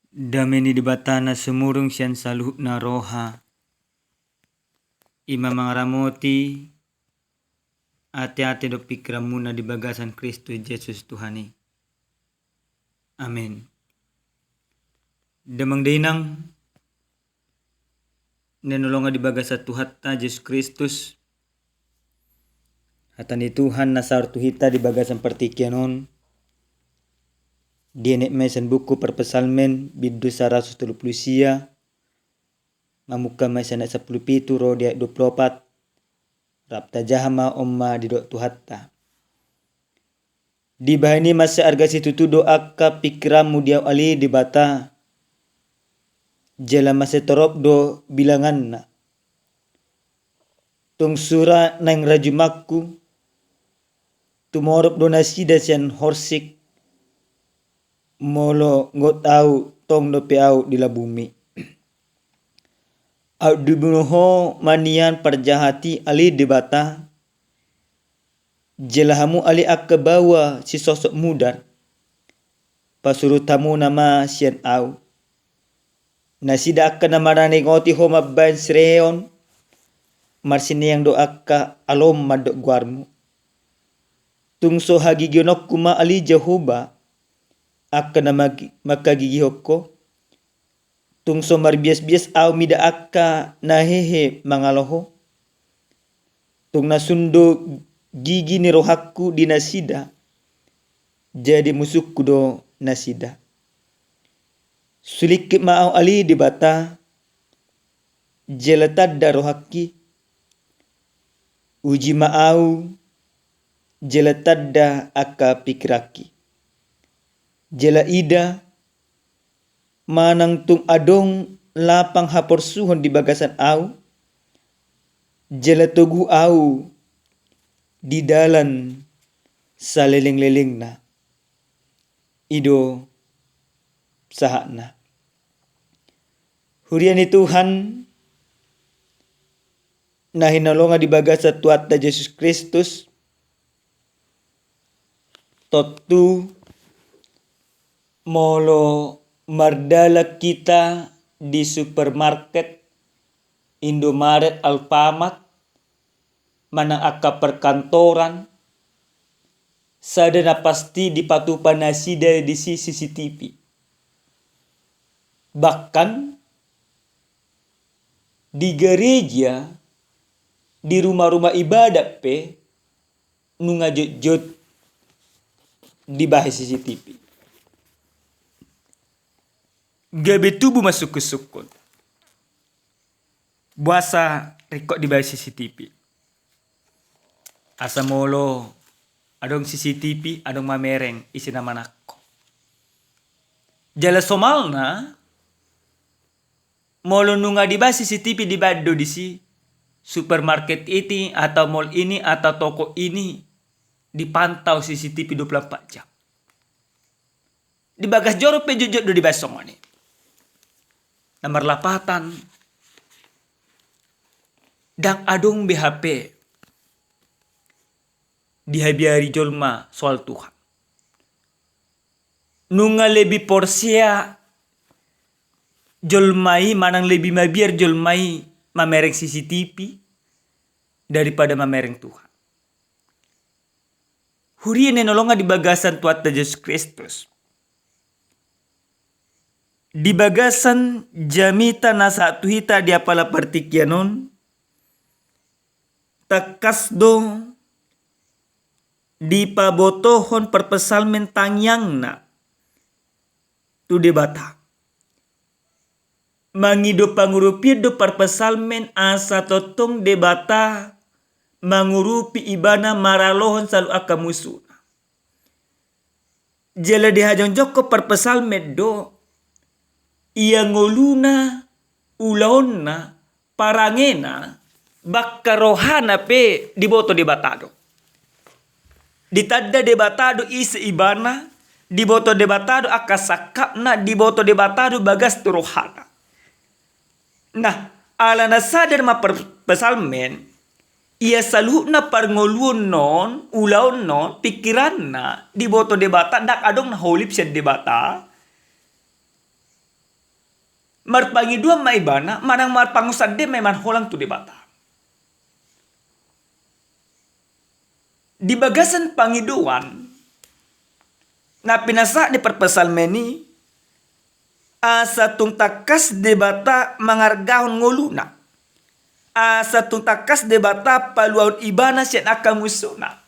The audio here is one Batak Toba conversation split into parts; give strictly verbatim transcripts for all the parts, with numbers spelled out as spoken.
Dame ni Debata na sumurung sian saluhutna roha, i ma mangaramoti ateate dohot pingkiranmuna di bagasan Kristus Jesus Tuhan i. Amen. Damang dainang na hinaholongan di bagasan Tuhanta Jesus Kristus, hata ni Tuhan na saor tu hita di bagasan partingkian on, dienet ma i sian buku Parpsalmen bindu saratus tolu pulu sia, mamungka ma i sian ayat sampulu pitu ro di ayat dua pulu opat. Rap tajaha ma on ma didok Tuhanta. Dibahen i mansai arga situtu do angka pingkiranmu di ahu ale Debata, jala mansai torop do bilanganna. Tung sura naeng rajumanku, tumorop do nasida sian horsik, molo ngot ahu tong dope ahu di lambungmi. Aut dibunuhon ma nian parjahat i ale Debata, jala hamu ale angka baoa sisosok mudar, pasurut hamuna ma sian ahu. Nasida angka na mananingoti ho mambahen sireon, marsineang do angka alo mandok goarmu. Tung so hagigiononku ma ale Jahowa, angka na magi-, mangkagigihon ho. Tung so marbiasbias ahu mida angka na hehe mangalo ho. Tung na sun do gigi ni rohangku di nasida, jadi musungku do nasida. Sulingkit ma ahu ale Debata, jala tanda rohangki. Uji ma ahu, jala tanda angka pingkiranki. Jala ida, manang tung adong lapang haporsuhon di bagasan ahu, jala togu ahu di dalan salelenglelengna. I do sahatna. Huria ni Tuhan na hinaholongan di bagasan Tuhanta Jesus Kristus, tontu molo mardalan hita di supermarket, Indomaret, Alfamart, manang angka perkantoran, sada na pasti dipatupa nasida disi C C T V. Bahkan di gareja, di rumah-rumah ibadat pe, nunga jotjot dibahen C C T V. Gabe tubu ma sungkunsungkun. Boasa ringkot dibahen C C T V? Asa molo adong C C T V, adong mamereng ise na manangko. Jala somalna, molo nunga dibahen C C T V, dibahen do disi supermarket ini atau mall ini atau toko ini dipantau C C T V dua puluh empat jam. Di bagas joro pe jotjot do dibahen songon i. Na marlapatan, ndang adong be hape dihabiari jolma soal Tuhan. Nunga lebih porsea jolma i, manang lebih mabiar jolma i mamereng C C T V daripada mamereng Tuhan. Huria na hinaholongan di bagasan Tuhanta Jesus Kristus. Di bagasan jamita na sahat tu hita di apala partingkian on, tangkas do dipabotohon parpsalmen tangiangna tu Debata. Mangido pangurupion do parpsalmen asa tongtong Debata mangurupi ibana maralohon saluhut angka musuna. Jala dihajongjongkon parpsalmen do ia ngoluna, ulaonna, parangena, bahkan rohana pe diboto Debata do. Ditanda Debata do ise ibana, diboto Debata do angka sangkapna, diboto Debata do bagas tu rohana. Nah, alana sadar ma parpsalmen, ia saluhutna parngoluon on, ulaon on, pingkiranna diboto Debata, ndang adong na holip sian Debata. marpangidoan ma ibana, manang marpangusande ma ibana holan tu Debata. Di bagasan pangidoan na pinasahat ni parpsalmen i, asa tung tangkas Debata mangargahon ngoluna, asa tung tangkas Debata paluahon ibana sian angka musuna,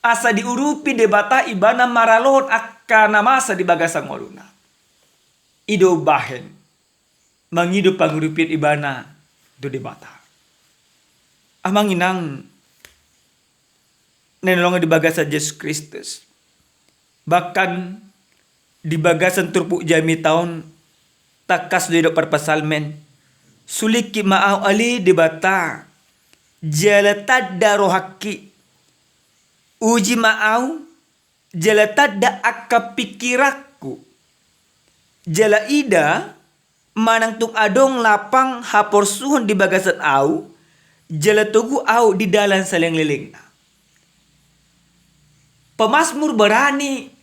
asa diurupi Debata ibana maralohon angka na masa di bagasan ngoluna. I do umbahen mangido pangurupion ibana tu Debata. Amang inang na hinaholongan di bagasan Jesus Kristus, bahkan di bagasan turpuk jamita on, tangkas do didok parpsalmen: Sulingki ma ahu ale Debata, jala tanda rohangki. Uji ma ahu, jala tanda angka pingkiranku. Jala ida, manang tung adong lapang haporsuhon di bagasan ahu, jala togu ahu di dalan saleleng-lelengna. Pemasmur berani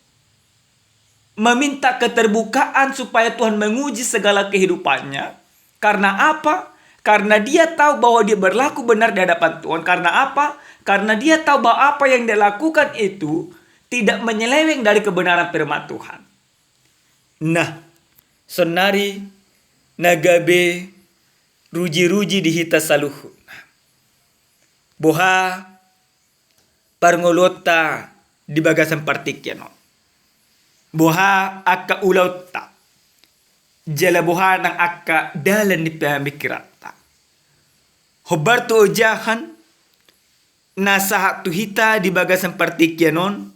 meminta keterbukaan supaya Tuhan menguji segala kehidupannya. Karena apa? Karena dia tahu bahwa dia berlaku benar di hadapan Tuhan. Karena apa? Karena dia tahu bahwa apa yang dia lakukan itu tidak menyeleweng dari kebenaran firman Tuhan. Nah, sonari na gabe ruji-ruji di hita saluhutna. Boha parngoluonta di bagasan partingkian on? Boha angka ulaonta? Jala boha nang angka dalan ni pamingkiranta? Hombar tu ojahan na sahat tu hita di bagasan partingkian on,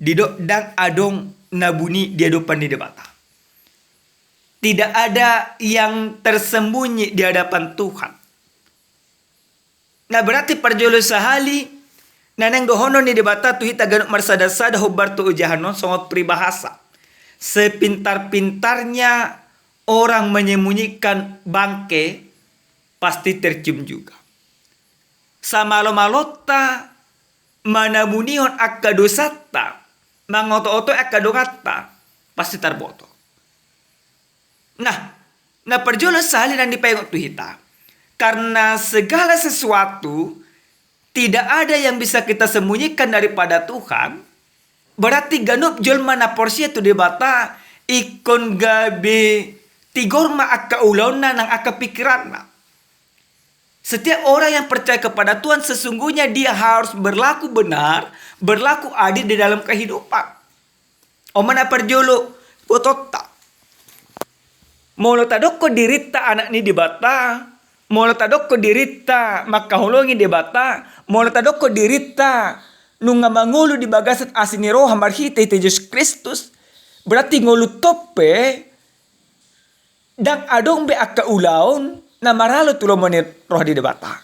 didok ndang adong na buni di adopan ni Debata. Tidak ada yang tersembunyi di hadapan Tuhan. Nah, berarti parjolo sahali na naeng dohonon ni Debata tu hita ganup marsada-sada hombar tu ojahan on songon peribahasa: Sepintar-pintarnya orang menyembunyikan bangke, pasti tercium juga. Samalo-malonta manamunihon angka dosanta, mangoto-otoi angka donganta, pasti tarboto. Nah, na parjolo sahali na dipaingot tu hita, karena segala sesuatu tidak ada yang bisa kita sembunyikan daripada Tuhan. Berarti ganup jolma na porsea tu Debata ingkon gabe tigor ma angka ulaonna nang angka pingkiranna. Setiap orang yang percaya kepada Tuhan, sesungguhnya dia harus berlaku benar, berlaku adil di dalam kehidupan. On ma na parjolo botoonta. Molo tadokkon dirinta anak ni Debata, molo tadokkon dirinta mangkaholongi Debata, molo tadokkon dirinta nunga mangolu di bagasan asi ni roha marhite-hite Jesus Kristus, berarti ngolunta on pe ndang adong be angka ulaon na maralo tu lomo ni roha ni Debata.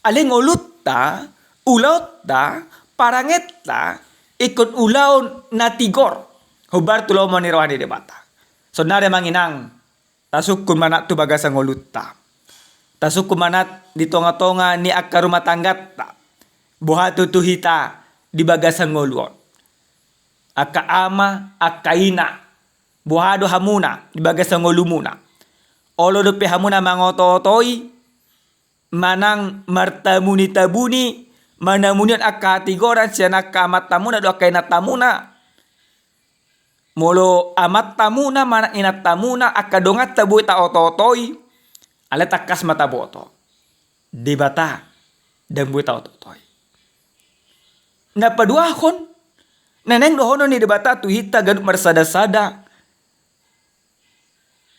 Alai ngolunta, ulaonta, parangenta ingkon ulaon na tigor hombar tu lomo ni roha ni Debata. Sonari amang inang, tasungkun ma nang tu bagasan ngolunta. Tasungkun ma nang di tonga-tonga ni angka rumah tangganta. Boha tutu hita di bagasan ngolu on? Angka ama, angka ina, boha do hamuna di bagasan ngolumuna? Olo dope hamuna mangoto-otoi, manang martabuni-tabuni, manamunihon angka hatigoran sian angka amantamuna dohot angka inantamuna? Molo amantamuna manang inantamuna angka donganta boi taoto-otoi, alai tangkas ma taboto, Debata ndang boi taoto-otoi. Na paduahon na naeng dohonon ni Debata tu hita ganup marsada-sada,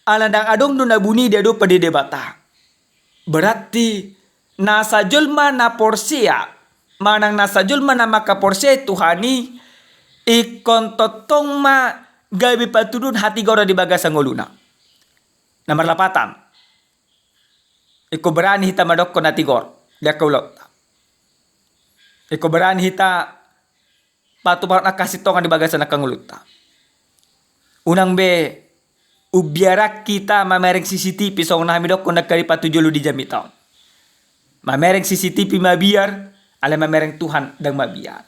ala ndang adong do na buni di adopan ni Debata. Berarti nasa jolma na porsea manang nasa jolma na mangkaporseai Tuhan i, ingkon tongtong ma gabe patuduhon hatigoran di bagasan ngoluna. Na marlapatan, ingkon berani hita mandokkon na tigor di angka ulaonta. Ingkon berani hita patupaon angka hasintongan di bagasan angka ngolunta. Unang be umbiaran hita mamereng C C T V songon na hami dokkon nangkin patujolo di jamita on. Mamereng C C T V mabiar, alai mamereng Tuhan ndang mabiar.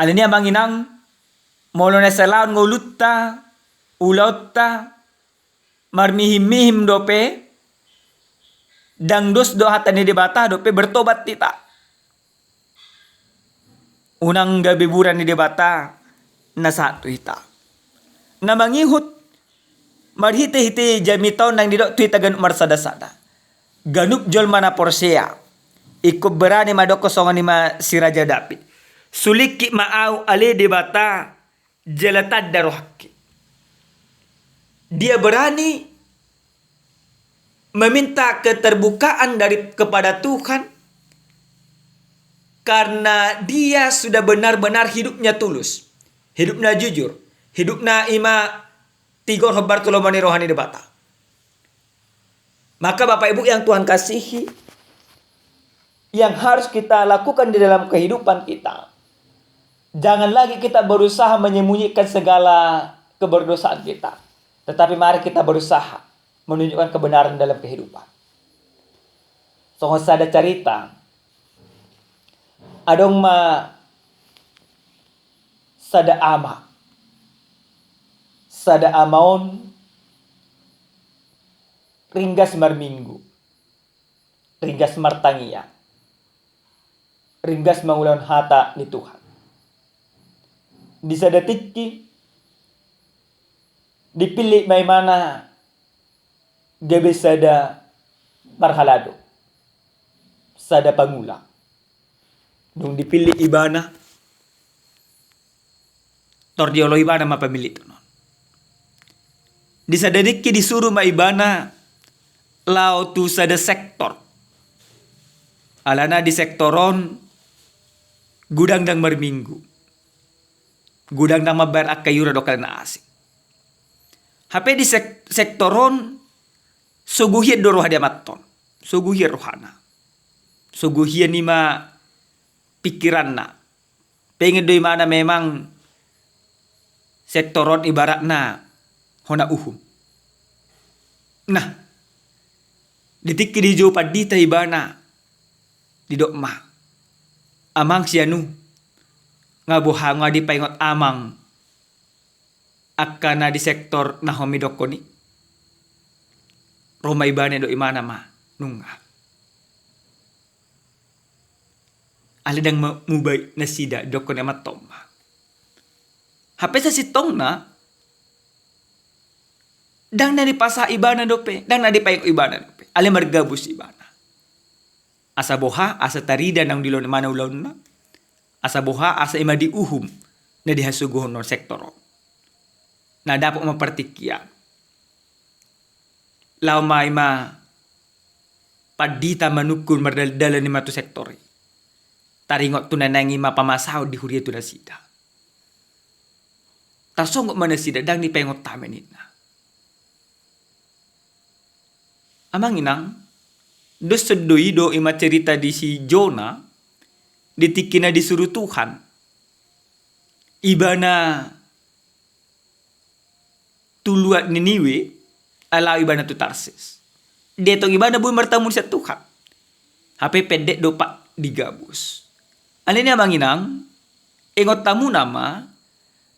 Alani i amang inang, molo na salaon ngolunta, ulaonta, marmihim-mihim dope, ndang dos do hata ni Debata dope bertobat hita. Unang gabe bura ni Debata na sahat tu hita. Na mangihut marhite-hite jamita on naeng didok tu hita ganup marsada-sada. Ganup jolma na porsea. Ingkon berani ma dokkon songon i ma si Raja Daud. Sulingkit ma ahu ale Debata, jala tanda rohangki. Dia berani meminta keterbukaan dari, kepada Tuhan karena dia sudah benar-benar hidupnya tulus, hidupnya jujur, hidupnya ima tigor hombar tu lomo ni roha ni Debata. Maka Bapak Ibu yang Tuhan kasihi, yang harus kita lakukan di dalam kehidupan kita, jangan lagi kita berusaha menyembunyikan segala keberdosaan kita, tetapi mari kita berusaha menunjukkan kebenaran dalam kehidupan. Songon sada carita, adong ma sada ama. Sada ama on ringgas marminggu, ringgas martangiang, ringgas mangulahon hata ni Tuhan. Di sada tingki dipillit ma ibana gabe sada parhalado, sada pangula. Dung dipillit ibana, tor diolo ibana ma pamilliton on. Di sada tingki disuru ma ibana laho tu sada sektor. Alana di sektor on godang ndang marminggu, godang ndang mambayar angka iuran dohot na asing. Hape di sek-, sektor on sogo hian do roha ni amanta on. Sogo hian rohana. Sogo hian ima pikiranna. Pengen do ibana memang sektor on ibaratna hona uhum. Nah, di tingki dijou pandita ibana, didok ma, "Amang sianu, nga boha nga dipaingot amang angka na di sektor na hami dokkon i?" Ro ma ibana, didok ibana ma, "Nunga. Alai ndang ma-, muba nasida," didokkon ni amanta on ma. Hape sasintongna ndang na dipasahat ibana dope, ndang na dipaingot ibana dope. Alai margabus ibana. Asa boha, asa tarida naung dilehon ibana ulaonna. Asa boha, asa ima diuhum na dihasogohon sektor on. Na dapot ma partingkian. Laho ma ima pandita manungkun mardalan-dalan ima tu sektor i. Taringot tu na naeng ima pamasahaton di huria tu nasida. Tarsonggot ma nasida, "Ndang dipaingot hami," ninna. Amang inang, dos songon i do ima cerita di si Jona, di tingki na disuru Tuhan ibana tu luat Niniwe, laho ibana tu Tarsis. Dietong ibana boi martamu sian Tuhan. Hape pendek do, Pak, digabus. Alani i amang inang, ingot hamu nama,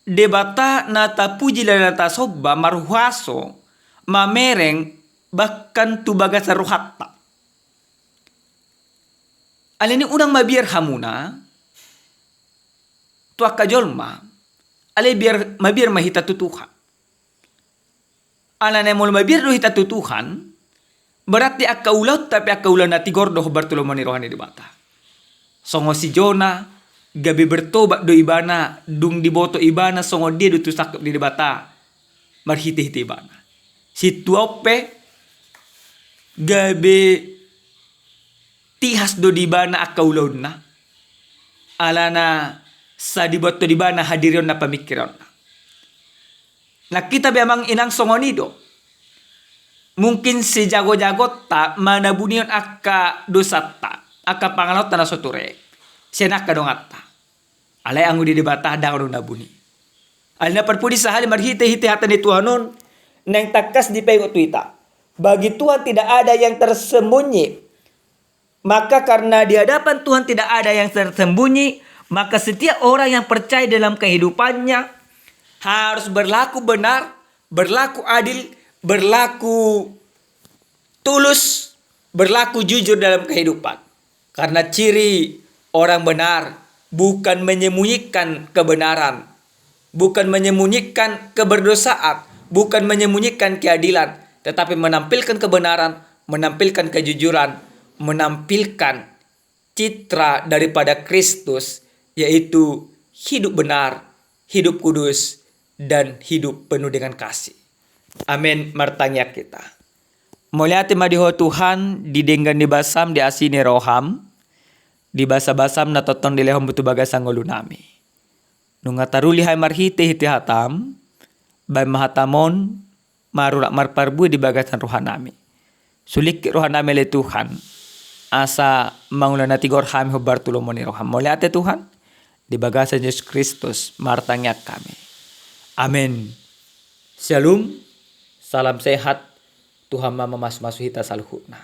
Debata na tapuji, na tasomba, marhuaso, mamereng, bahkan tu bagasan rohanta. Alani i unang mabiar hamuna tu angka jolma, alai biar, mabiar ma hita tu Tuhan. Alana molo mabiar do hita tu Tuhan, berarti angka ulaonta pe angka ulaon na tigor do hombar tu lomo ni roha ni Debata. Songon si Jona, gabe bertobat do ibana, dung diboto ibana songon dia do tu sangkap ni Debata marhite-hite ibana. Sintua on pe gabe tihas do di ibana angka ulaonna, alana sai diboto di ibana hadirionna, pamingkironna. Nang hita be amang inang songon i do. Mungkin sejago-jagonta manabunihon angka dosanta, angka pangalaonta na so ture sian angka donganta. Alai anggo di Debata ndang adong na buni. Alai na parpudi sahali, marhite-hite hata ni Tuhan on naeng tangkas dipaingot tu hita. Bagi Tuhan tidak ada yang tersembunyi. Maka karena di hadapan Tuhan tidak ada yang tersembunyi, maka setiap orang yang percaya dalam kehidupannya harus berlaku benar, berlaku adil, berlaku tulus, berlaku jujur dalam kehidupan. Karena ciri orang benar bukan menyembunyikan kebenaran, bukan menyembunyikan keberdosaan, bukan menyembunyikan keadilan, tetapi menampilkan kebenaran, menampilkan kejujuran, menampilkan citra daripada Kristus, yaitu hidup benar, hidup kudus, dan hidup penuh dengan kasih. Amen. Martangiang hita. Mauliate ma di Ho Tuhan, di denggan ni basam, di asi ni roham, di basabasam na tongtong dilehonmu tu bagasan ngolunami. Nunga taruli hami marhitehite hatam, bahen ma hatam on marurat marparbue di bagasan rohanami. Sulingkit rohanami ale Tuhan, asa mangula na tigor hami hombar tu lomo ni roham. Mauliate Tuhan, di bagasan Jesus Kristus martangiang hami. Amen. Shalom, salam sehat, Tuhan ma mamasumasu hita saluhutna.